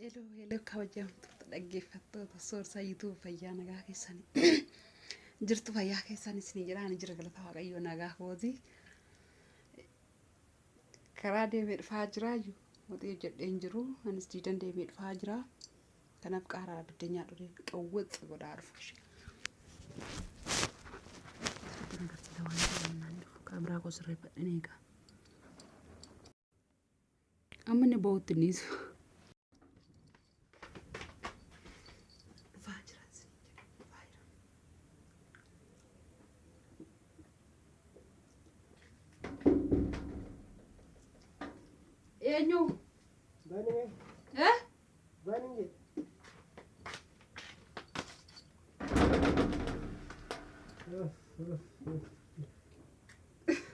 Hello hello, kabajamtoota dhaggeeffattoota Soorsaa YouTube, fayyaa nagaa keessanii jirtu? Fayyaa keessan isin jira? Ani jira, galata Waaqayyoo, nagaa kooti. Karaa deemee dhufaa jiraayyuu, waxii hojjedheen jiru, anis diidan deemee dhufaa jira. Kanaaf qaaraa biddeen nyaadhu, qawwaxa godhaa dhufa. Sirriitti agarsiisa waan ta'eef naan dhufu, kaameraa koo sirreeffadheen eegaa. Amma inni ba'utti niisu. Dhufaa jira isin jedhe, dhufaa jira. Eenyu? Bani mee? Eh? Bani jedhe.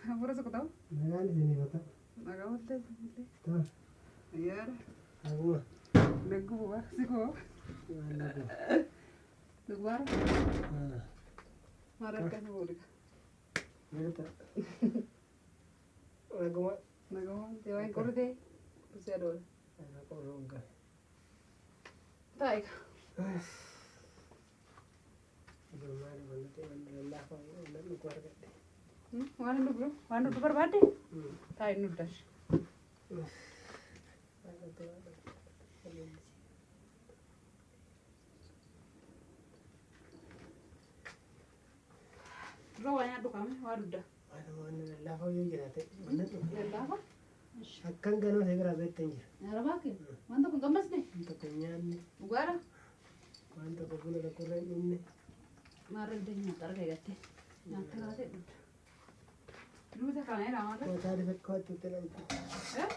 Hafuura tokko ta'u. Nagaan isiniif haa ta'u. Nagaa waltee waltee. Ta'u. Yaada. Naguma. Nagguma si koo. Waan naguma. Dugbaara. Maal harkaan boodika. Nagata. Naguma. Naguma waltee waan qorritee. Kursii adoole. Nagaa qorruun gahe. Taa'ika. Maali wanti ta'e, waan lallaafaa waan dhuguu argadhe. Waan dhugdu, waan dhugdu barbaadde taa'i, nu dash. Dura waa nyaadhu, kaame waa dugda. Waan lallaafaa yoo jiraate waan dhugu. Lallaafa. Akkan ganama isa biraa beektan jira. Nyaara kee waan tokko hin gammasne. Waan tokko hin nyaanne. Dhugaadha. Waan tokko buna tokko irra hin dhugne. Maarra bidda nyaatta arga eegatte. Nyaatta kaatee dhugda. Duuta kana jedha maarra. Mataan isa akka waatti na dhukkuba. Eh?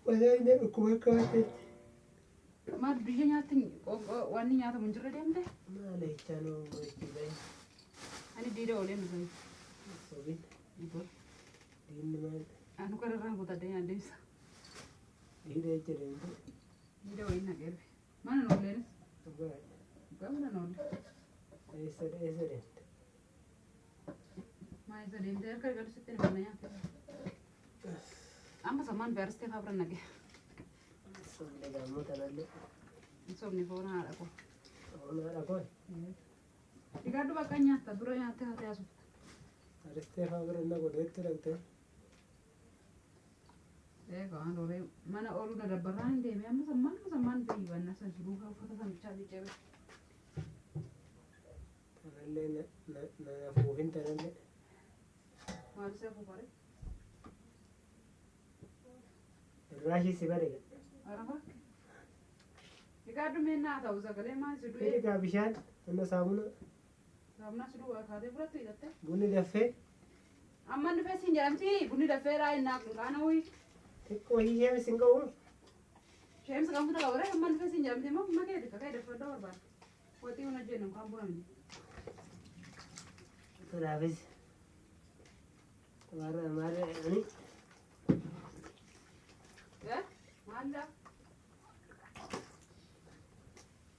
Mataan inni dhukkuba akka waatti. Maal biyya nyaatti wanni nyaatamu hin jirre deemte? Maal jechaa nu itti bahin. Ani diida oolee nu bahin. Sobin. Diinni maal? Anu kararraan kutadhee nyaaddeessa. Diida jecha deemte. Diida wayiin naqeerfe. Mana nu ooleenis. Dhugaadha. Dhugaa mana nu oolle. Eessa eessa deemte? Maa eessa deemte, harka galu sitti ni banna nyaatte. Amma sammaan beerstee fa'aa bira naqe. Sobne gaammoo tanallee. Sobni foon haadha koo. Foon haadha koo. Dhigaadhu, bakka nyaatta dura nyaattee haatee haasofta. Aristee fa'aa bira na godheetti dhaqxe. Eega waan rooree mana ooluu na dabbarraa hin deeme, amma sammaan fayyibannaa san duukaa uffata san bichaa miccee. Tanallee na fuufin tanallee. Maal isa fuufare? Irraa ishii si bade. Arafa. Dhigaadhu, meennaa ta'u sagalee maal si du'ee. Dhigaa bishaan anna saamuna. Saamunaa si du'aa kaatee fudhattu hidhatte. Bunni daffee. Amma inni feesiin jedhamti, bunni daffeeraa innaa kun kaana wuyi. Xiqqoo hiyyee sin qabu. Sheemsa kan futa qabare, amma inni feesiin jedhamti immoo amma kee dikka kee daffadhoo barbaadde. Waxii hunda jennu kan buna miti. Kanaafis warra maal ani. Eh? Maalla?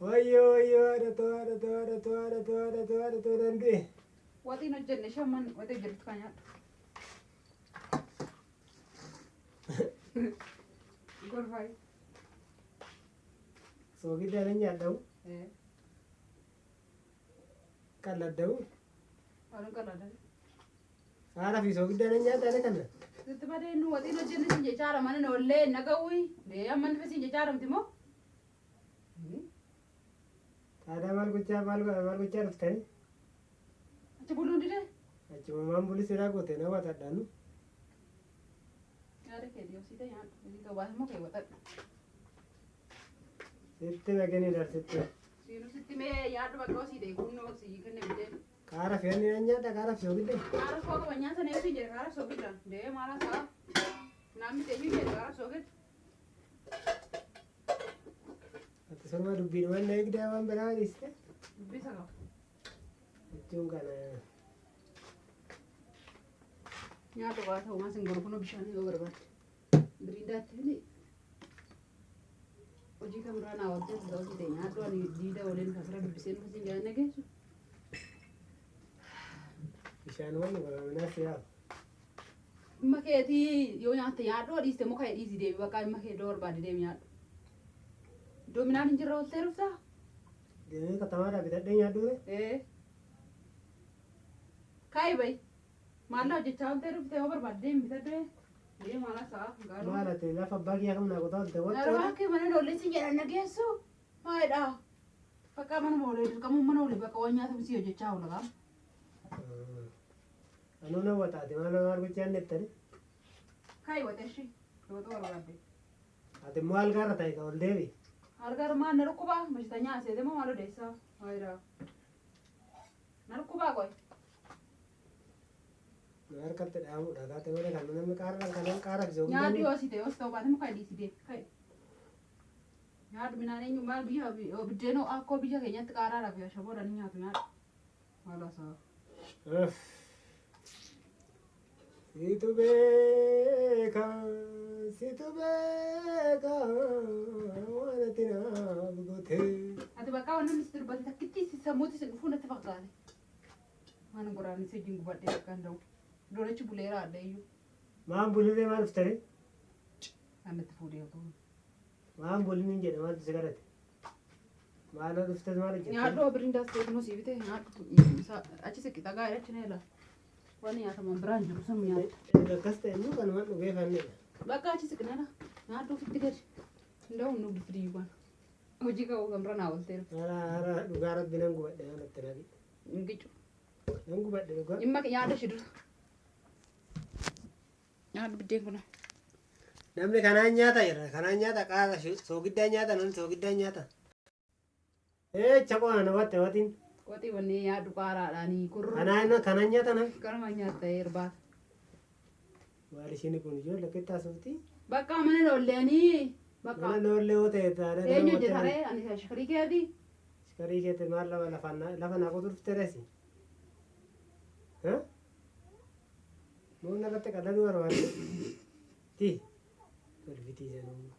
Wayyoo wayyoo, haadha too, haadha too, haadha too, haadha too, haadha too, haadha too, danda'e. Waxiin hojjenne shamman waxii hojjettu kan nyaadhu. Golfaayi. Soogidda nan nyaadhamu. Eh. Qalladdamu. Waan qalladha. Haadha fi soogidda nan nyaadha kana. Sitti badee nu waxiin hojjenne sin jechaara, mana noollee nagawwi. Amma inni sin jechaara miti moo? Aadaa maal gochaa, maal maal gochaa dhuftanii? Achi buluun didee? Achumaan buli siraa goote na waxadhaanu. Yaada kee dhiyoosii ta'e nyaadhu. Hojii ta'uu baate immoo kee waxadhu. Sitti naganii darsitti. Siinuu sitti mee nyaadhu, bakka hosii ta'e kunnoo sii kenne biddeen. Kaara fi ani nan nyaadha, kaara fi soogidda. Kaara soo qaba nyaata na eessi jedhe, kaara soogidda. Dee maala isaa? Namni ta'e jedhe kaara soogidda. Ati sorma dubbiin na eegdaa, waan biraa dhiiste. Dubbisa qaba. Jechuun kana. Nyaata waa ta'u maas hin godhu, kunoo bishaan yoo barbaadde. Biriindaatti fili. Hojii kan biraa naa wajjin ta'u hojii ta'e nyaadhu, ani diida waliin fasira dubbisee nuuf isin jedhan nageessu. Bishaan waan dhugamaa si yaafu. Dhimma keetii, yoo nyaatte nyaadhu, dhiiste muka dhiisi deemi, bakka dhimma kee iddoo barbaadde deemi nyaadhu. Iddoo midhaan hin jirre ooltee dhuftaa? Deemee katamaadhaa bitadhee nyaadhuure. Ee. Kaayi bayi. Maallaa hojjechaa ooltee dhufte yoo barbaadde deemi bitadhee. Deemi maal haasa'aa gaaruma. Maal ati lafa abbaa kiyyaa kam naa qotaa oolte waxxoo. Darbaa kee mana oollee sin jedhan nageessu. Maalidha? Bakka manuma oolee dirqamuu mana oolee bakka waan nyaatamu si hojjechaa oola gaa. Anuu na waxaate maal maal gochaa inni jettani. Kaayi waxa ishee. Yoo barbaadde. Ati immoo algaarra taa'e ka ol deebi. Algaarra maal na dhukkubaa? Bashitanya seete moo maal odeessaa? Maalidha? Na dhukkubaa qoy. Na harkatti dhaamuudha kaate malee kan namni qaarraan kanan qaara fi Nyaadhu yoo si ta'e yoo si ta'u baate muka dhiisi deemi. Kaayi. Nyaadhu midhaan eenyu maal biyya biddeenoo akkoo biyya keenyatti qaaraadhaa fi ashaboodhaan ni nyaatu nyaadhu. Maal haasa'aa? Situ beeka, situ beeka, waan ati naaf goote. Ati bakka waan namni si dubbate takkitti si sammuutti si dhufuu natti fakkaate. Waan godhaan si wajjin gubadhee bakka hin ta'u. Doonichi buleera adda iyyuu. Maan bulirree maal dhuftare? Kan natti fuudhee otoo. Maan bulin hin jedhe maaltu si kadhate? Maaloo dhuftes maal hojjette? Nyaadhu birriin daastee kunoo sii bite nyaadhu. Achi siqi dhagaa achi neela. Waan nyaataman biraan jiru sun nyaadhu. Erga akkas ta'e immoo kanumaan dhugee fannedha. Bakka achi siqi neela. Nyaadhu ofitti gadi. Nda'u nu fidiyyuu bana. Hojii qabu gamra naa oolteera. Hara hara dhugaa rabbi nan gubadhe waan itti naqi. Hin gicu. Nan gubadhe dhugaa. Dhimma nyaadha ishee dura. Nyaadhu biddeen kuna. Namni kanaan nyaata jedha. Kanaan nyaata qaara soogiddaa nyaata namni soogiddaa nyaata. Ee chaqoona na watte watiin. Qoxii wanni nyaadhu qaaraadhaanii kurru. Kanaan kanaan nyaata nam. Kanuma nyaatta irbaata. Maal isheen kun ijoollee akkatti haasofti? Bakka mana lolleeni. Bakka. Mana loollee yoo ta'e taadha. Eenyu hojjetaree ani shikarii keeti. Shikarii keeti maal lafa lafa naa qotu dhufte reesi. Muun irratti qalladuu barbaadde. Ti. Tolfitii sanuu.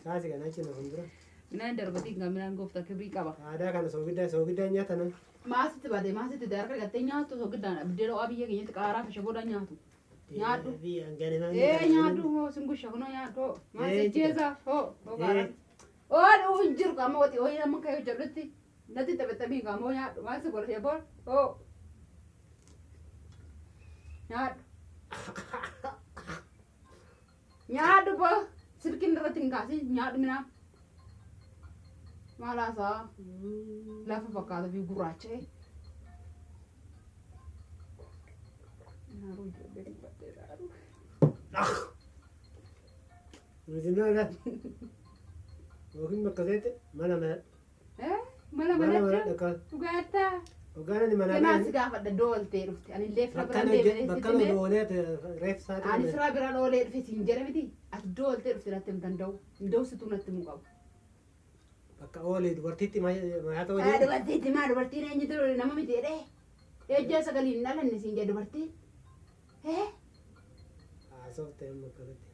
Kaasi kana achi na fuuldura. Midhaan darbatiin kan midhaan gooftaa kibrii qaba. Aadaa kana soogiddaa soogiddaa nyaata nam. Maasitti baate maasitti harka dhiqattee nyaattu sogiddaan biddeen ho'aa biyya keenyatti qaaraa fi shaboodhaan nyaatu. Nyaadhu. Ee nyaadhu hoo singusha kunoo nyaadhu hoo. Maal jeesa hoo hoo qaaraa. Oo dhufu hin jiru qaama waxii hoo amma ka'ee hojjedhutti natti taphatamii qaama hoo nyaadhu maal si godha shaboon hoo. Nyaadhu. Nyaadhu boo silkiin irratti hin kaasin nyaadhu midhaan. Maal haasaa lafa fakkaata fi gurraacha'e. Naaruu ijoollee dubbadhee naaruu. Mizinoo yookiin bakka seete mana mana. Mana Mana mana mana dhaqa. dhugaattaa. Hoggaan ani manaa Kanaan si gaafadha dooltee dhufte. Ani illee fira Bakka biraan deemee bakka sitti himee. oolee reef saatii. Ani fira biraan oolee dhufe siin jedhe miti. Ati dooltee dhufte natti himtan da'u. Hin situu natti himuu qabu. Bakka oolee dubartiitti mayaata Haa hojii. dubartiitti maa dubartiin eenyutu nama miti jedhee. Ejjaa sagaliin hin dhalanne siin jedhe dubartiin. Hee? Haasofte amma akkanatti.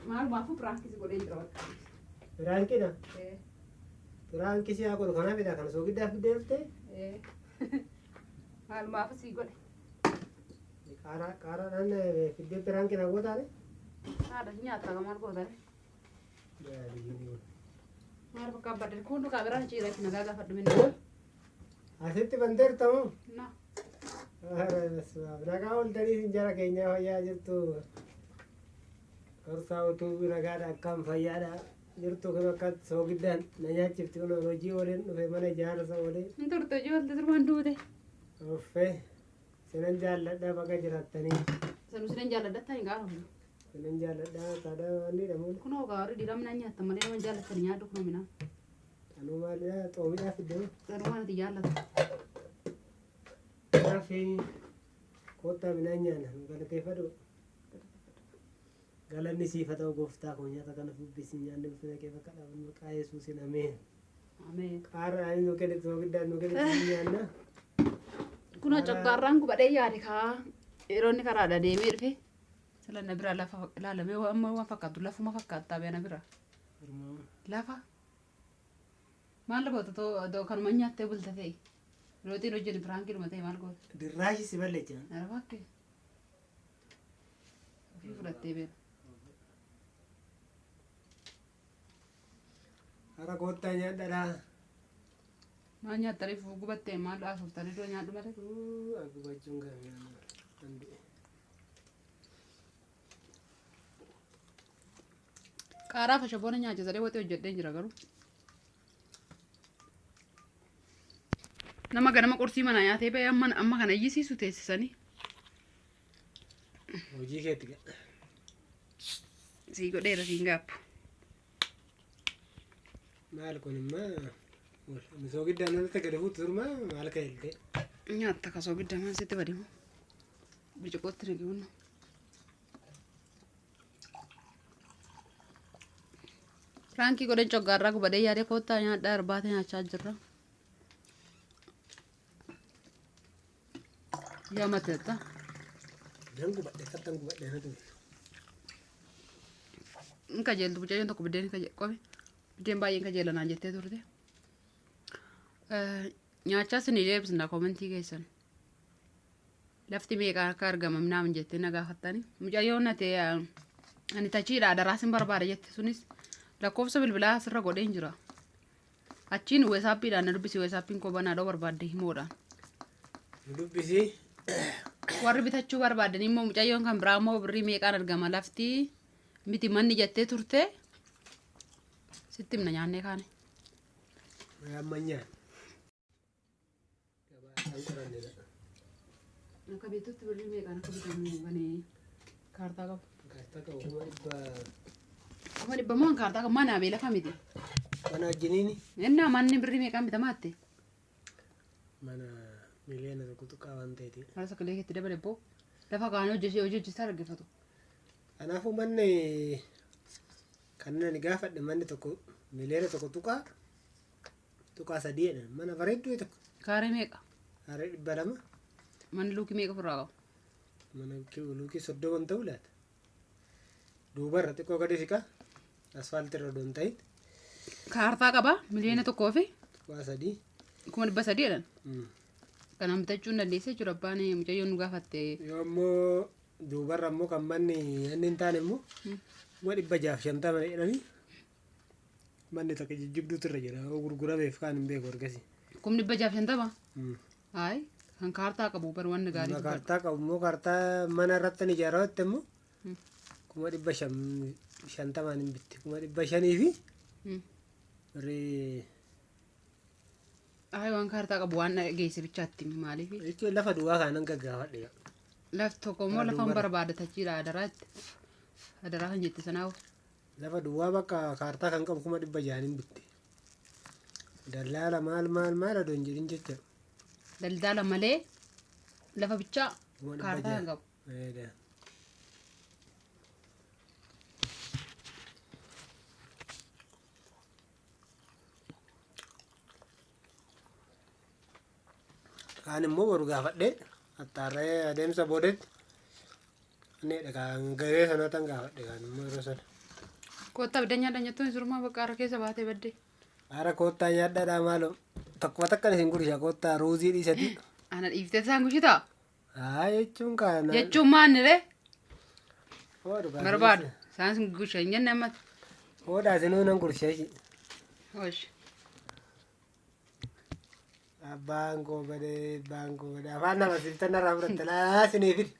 Maalumaafuu piraankisi godhee jira bakka. Piraankiidha. Piraankii si haa godhu kanaafidha kana soogiddaa fiddee dhuftee. Maalumaafuu sii godhe. Qaaraa qaaraadhaan fiddee piraankii na gootaare. Haadha nyaata maal gootare? Maal bakka abbadde kun dhugaa biraan ciiratti nagaa gaafadhu minna. Asitti banteertamu. Na. Nagaa ooltanii sin jara keenyaa fayyaa jirtu. Gorsaa utuu nagaadha akkam fayyaadha jirtu kun akka soogiddaan na nyaachifti kun hojii ooleen dhufe mana ijaarsa oolee. Hin turte ijoollee turmaan duute. Uffee sinan jaalladha baga jiraattanii. Sanuu sinan jaalladhattan hin gaafamu. Sinan jaalladha taadha waan jedhamuun. Kunoo gaarii dhiiraa minaan nyaattan malee nama jaallattan nyaadhu kunoo minaan. Anuu maalidha xoomiidhaaf iddoo. Sanuu waan ati jaallatu. Kanaaf kottaa midhaan nyaanna nu galateeffadhu. Galanni siif haa ta'u gooftaa koo nyaata kana fubbisi nyaanni ulfina kee bakka dhaabnu maqaa Yesuusiin ameen. Ameen. Qaaraan nu kennitu soogiddaan nu kennitu nyaanna. Kunoo coggaarraan gubadhee yaade kaa yeroo inni karaadha deemee dhufe. Sila na bira lafa ilaalamee amma waan fakkaatu lafuma fakkaattaa bee na bira. Lafa. Maal goota too kanuma nyaattee bulta ta'e. Yeroo xiin hojjennu piraankiidhuma ta'e maal goota? Dirraashi si ballecha. Narbakke. Ofii fudhattee beela. Hara koottaa nyaadhadhaa. Maal nyaattanii fuuf gubattee maal haasoftanii dura nyaadhu malee. Gubachuun gaarii. Qaaraa fi ashaboon nyaachisanii waxii hojjedheen jira garuu. Nama ganama qursii manaa nyaatee ba'ee amma amma kana iyyisiisu teessisanii. Hojii keetti ga'a. Sii godheera siin gaabbu. Maal kun immoo misoo giddaan natti gadi fuutu turma maal ka'e Nyaatta kasoo giddaa maal sitti badimu? Birciqootti naqi. Piraankii godhan coggaarraa gubadhee yaadee koottaa nyaadhaa irbaata nyaachaa jirra. Yaa mateetta. Nan gubadhe kattan gubadhe na ture. In kajeeltu mucayyoon tokko biddeen qobe biddeen baay'een kajeelanaan jettee turte. Nyaachaa isinii deebisna koomentii keessan. Lafti meeqa akka argama minaamin jettee na gaafattani. Mucayyoon ati ani tachiidha adaraa sin barbaada jette sunis lakkoofsa bilbilaa asirra godheen jira. Achiin weesaappiidhaan na dubbisi, weesaappiin koo banaadha barbaadde himoodhaan. Nu dubbisi. Warri bitachuu barbaadan immoo mucayyoon kan biraa immoo birrii meeqaan argama lafti miti manni jettee turte sitti himna nyaannee kaane. Ammayyaa. Gabaasaan qorannedha. Akka beektutti birrii meeqaan akka bitamu kan kaartaa qabu? Kaartaa qabu 100,000. 100,000 moo kaartaa qabu mana bee lafa miti. Mana wajjiniini. Innaa manni birrii meeqaan bitamaatti? Mana 1.1 miliyoona waan ta'eeti. Mara sagalee keetti dabale boo lafa kaanii hojii hojii hojjetaa dhaggeeffatu. Kanaafuu manni kan ani gaafadhe manni tokko 1.3 miliyoona jedhan, mana bareedduu tokko. Kaaree meeqa? Kaaree 200. Manni luukii meeqa ofirraa qaba? Mana luukii 30 ta'uu laata? Duubarra xiqqoo gadi siqa. Asfaaltii irra odoon ta'in. Kaartaa qaba 1.3 miliyoona .3. 300,000 jedhan. Kanaan bitachuu hin dandeesse jechuudha abbaan mucayyoon nu gaafatte. Yoo immoo duubarra immoo kan manni inni hin taane immoo 650,000 jedhanii, manni tokko jijjigduutu irra jira, yoo gurgurameef kaan hin beeku ergasii. 650,000? Hayi, kan kaartaa qabu bar wanni gaarii. Amma kaartaa qabu immoo kaartaa mana irratti ni ijaaratte immoo 550,000 hin bitti, 500,000 fi birrii. Hayi, waan kaartaa qabu waan geesse bichaatti maaliif? Jechuun lafa duwwaa kanan gaggaafadhe. Lafti tokko immoo lafa hin barbaadatachiidha adaraa itti. Adaraa kan jette sanaaf. Lafa duwwaa bakka kaartaa kan qabu 600,000 hin bitti. Dallaala maal maal maal odoo hin jedhin jecha. Daldala malee lafa bichaa 600,000. Kaartaa kan qabu. Eeda. Kaan immoo boru gaafadhee axxaarree adeemsa boodetti inni kan garee sana tan gaafadhe kaan immoo yeroo sana. Kottaa biddeen nyaadha nyattuun surmaa bakka hara keessa baatee baddee. Haara koottaa nyaadhaadhaa maaloo, tokkuma takkan isin gursha, koottaa ruuzii dhiisati. Ana dhiiftee isaan gushitaa? Haa, jechuun kaan. Jechuun maanniree? Hoodhu kaan. Barbaadu. Isaan gusha hin jenne ammatti. Hoodhaa isinuu nan gursha ishii. Hosh. Abbaan koo badee, abbaan koo badee, afaan nama siiftan narraa fudhatte laa sinii fidi.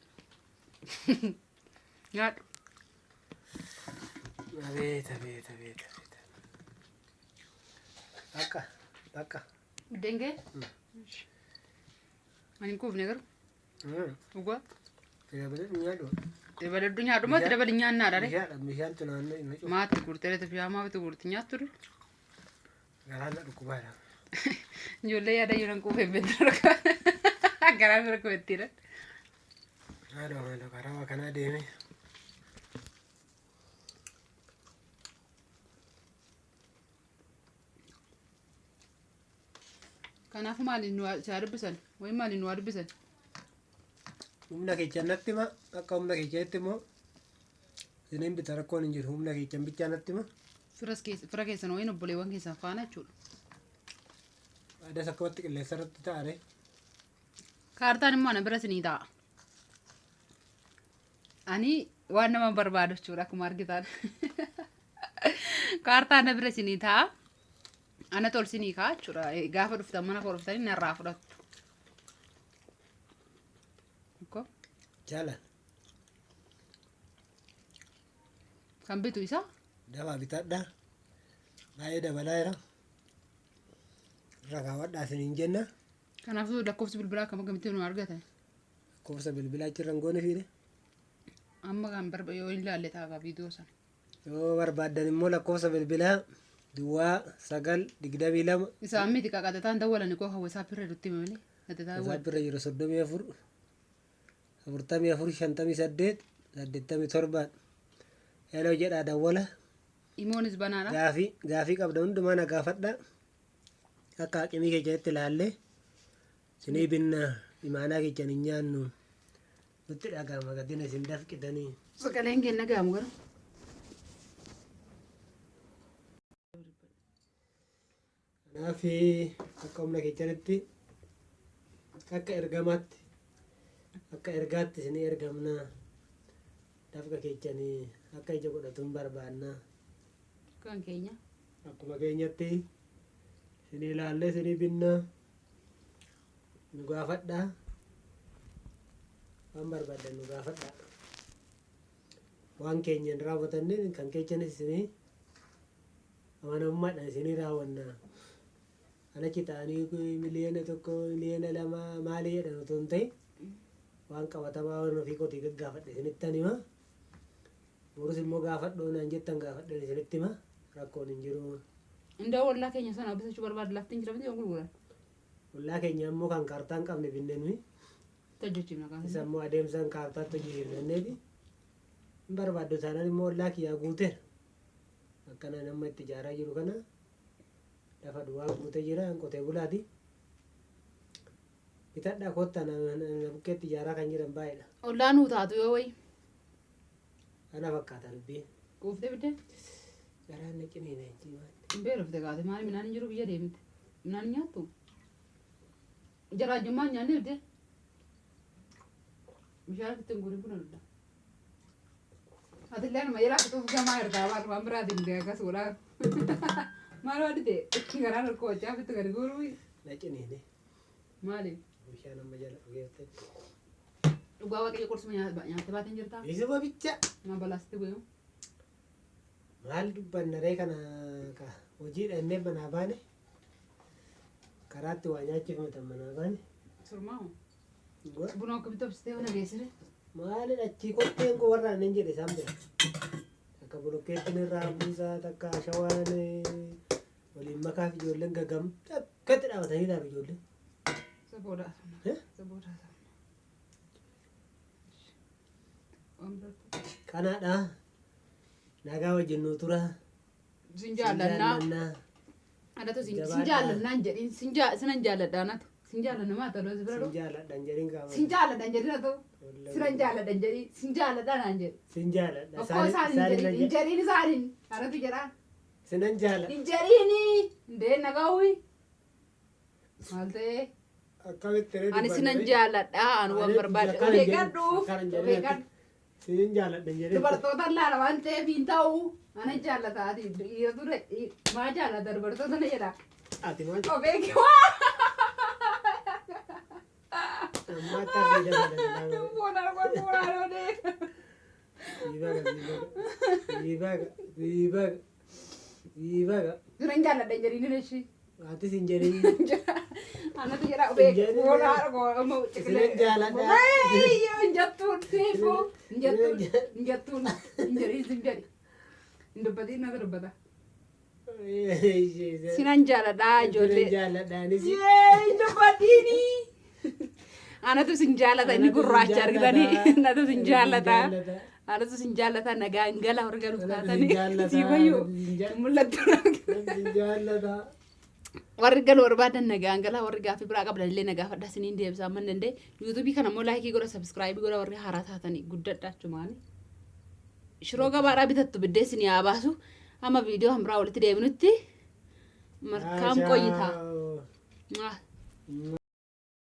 Nyaadhu. Abeet abeet abeet abeet. Bakka bakka. Biddeen kee? Ani hin quufne garuu. Dhugaa. Dabalee nyaadhu. Dabaladhu nyaadhu moo dabali nyaannaadha ree? Bishaan bishaantu naannoo hin cufu. Maatti gurtee bishaan maatti gurti nyaattu dur. Garaan na dhukkubaadha. Ijoollee yaada yoo nan quufee beektu garaa bira qubeettiidha. Maaloo maaloo, karaa kanaa deeme. Kanaafuu maaliin nu haa dubbisan? Wayi maaliin nu haa dubbisan? Humna keechaan natti hima, akka humna keechanitti immoo isiniin bita, rakkoon hin jiru, humna keechan bichaa natti hima. Fira keessan wayiin obboleewwan keessan faana jechuudha. Adas akkamatti qilleensa irratti ta'are. Kaartaan immoo ana bira isinii ta'a. Ani waan nama barbaadu jechuudha akkuma argitan. Kaartaan na bira isinii ta'a. Ana tolsinii kaa jechuudha. Gaafa dhuftan mana koo dhuftanii narraa fudhattu. Akkoo Jaalan. kan bitu isa Dafaa bitadhaa. Baay'ee dabalaa jira. Irra kaawwadhaa isiniin jenna. Kanaafuu lakkoofsi bilbilaa akkam akkamitti nu argatan? Lakkoofsa bilbilaa achirra hin goone fiide. Amma kan barba yoo hin laalle taagaa viidiyoo sana. Yoo barbaaddan immoo lakkoofsa bilbilaa duwwaa 9 22 Isaan miti qaqaxataan dawwalani koo hawwa isaa pirra dutti malee. Qaxataa WhatsApp irra jiru 34 44 58 87 hello jedhaa dawwala. Imoonis banaadha. Gaafii qabda hundumaa na gaafadha. Akka haqimii keessanitti ilaallee isinii binna imaanaa keessan hin nyaannu. Nutti dhaga'ama gadina isin dafqitanii. Sagaleen kee hin dhaga'amu garuu. Kanaaf akka humna keessanitti akka ergamaatti akka ergaatti isinii ergamna. Dafqa keessanii akka ija godhatuun barbaanna. Kan keenya. Akkuma keenyatti isinii ilaallee isinii binna. Nu gaafadhaa. Waan barbaaddan nu gaafadhaa. Waan keenya hin raawwatanne kan keechanis isinii amanamummaadhaan isinii raawwanna. Kan achi ta'anii 1 miliyoona 2 miliyoona maalii jedhan otoo hin ta'in waan qabatamaa waan ofii kootii gaggaafadhe isinittan hima. Borus immoo gaafadhu naan jettan gaafadhen isinitti hima. Rakkoon hin jiru. Indoo ollaa keenya sana bitachuu barbaadu lafti hin jira miti yoo gurguran. Ollaa keenya immoo kan kaartaa hin qabne binne nuyi. Itti hojjechiifna kan. Isa immoo adeemsaan kaartaatti hojjechiifnanneeti. Hin barbaaddu taanaan immoo ollaa kiyyaa guuteera. Akkana nama itti ijaaraa jiru kana lafa duwwaa guutee jira qotee bulaati. Bitadhaa kottaa na bukkeetti ijaaraa kan jiran baay'eedha. Ollaa nuu taatu yoo wayi. Kana fakkaata dubbiin. Quuftee biddeen? Garaan na ciniina hin cimaan. Hin beelofte kaate maali midhaan hin jiru biyya deemte. Midhaan hin nyaattu? Jaraajummaa hin nyaanne biddeen? Bishaan ofitti hin guurin buna dudda. Atillee anuma jalaa fixuuf gamaa irraa waan waan biraatiin deema akkas godhaa. Maal waan ta'e garaan ol koochaa ofitti gadi guuruu Na ciniine. Maali? Bishaan amma jala dhugeerte. Dhugaa waaqayyo qursuma nyaattee baateen jirtaa? Isuma bicha. Maa balaasitti bu'ee? Maal dubbanna ree kana ka hojii dhannee manaa baane karaatti waa nyaachifamtan manaa baane. Surmaa moo? Buna akkamitti obsitee mana geessire? Maalin achii kotteen koo warra annen jedhe isaan bira. Takka bolokkeettiin irraa buusaa takka ashawaan waliin makaaf ijoolleen gagam akkatti dhaabatanii ilaalu ijoolleen. Isa booda haasofna. Eh? Isa booda haasofna. Waan biraatti. Kanaadha. Nagaa wajjin nuu tura. Sin Sin jaallannaa. jaallannaa. Anatu sin sin Jabaadhaa. jaallannaan jedhin sin jaa sinan jaalladha anatu. Sin jaallanna maa ta'u si bira Sin dhufu. jaalladhan jedhin qaama. Sin jaalladhan jedhin haa ta'u. Sinan jaalladhan jedhin sin jaalladha naan jedhi. Sin jaalladha. Okkoo isaan hin jedhin hin jedhin isaaniin anatu jedhaan. Sinan jaalladha. Hin jedhiini. Indee nagaawwi. Maal ta'ee? Akkamitti ree Ani sinan jaalladha anu waan barbaade. Of eeggadhu. Of eeggadhu. Sinan jaalladha hin jedhin. Dubartoota laala waan ta'eef hin ta'u. Ana jaallata ati dhiira ture maa jaallata dubartoota na jedha. Ati maal Of eegi. Amma akka fi dabalata. Fuudhaan fuudhaan olee. Siibaga siibaga siibaga siibaga siibaga. Sinan jaalladha hin jedhin ishii. Atis hin jedhin. Anatu jedha of eegi. Fuudhaan godhamu ciqilee. Sinan jaalladha. Hin jettuun siifuu. Hin jettuun hin jettuun hin jedhin sin jedhi. Hin dubbatiin natu dubbata. Sinan jaalladha ijoollee. Sinan jaalladha anis. Yee hin dubbatiini. Anatu sin jaallata inni gurraacha argitanii. Anatu sin jaallata. Anatu sin jaallata nagaan gala warri galuuf Anatu sin taatanii. jaallata, Sii fayyuu. anatu sin Hin mul'attu. Sin jaallata. Warri galuu barbaadan nagaan gala warri gaaffii biraa qabdan illee na gaafadha isiniin deebisaa amma hin danda'e. YouTubeii kana immoo likeii godha subscribeii godha warri haaraa taatanii guddadha achumaani. Shiroo gabaadhaa bitattu biddee isinii haa baasu. Amma viidiyoo hambiraa walitti deebinutti malkaam qoyitaa. Ciao. Mwah.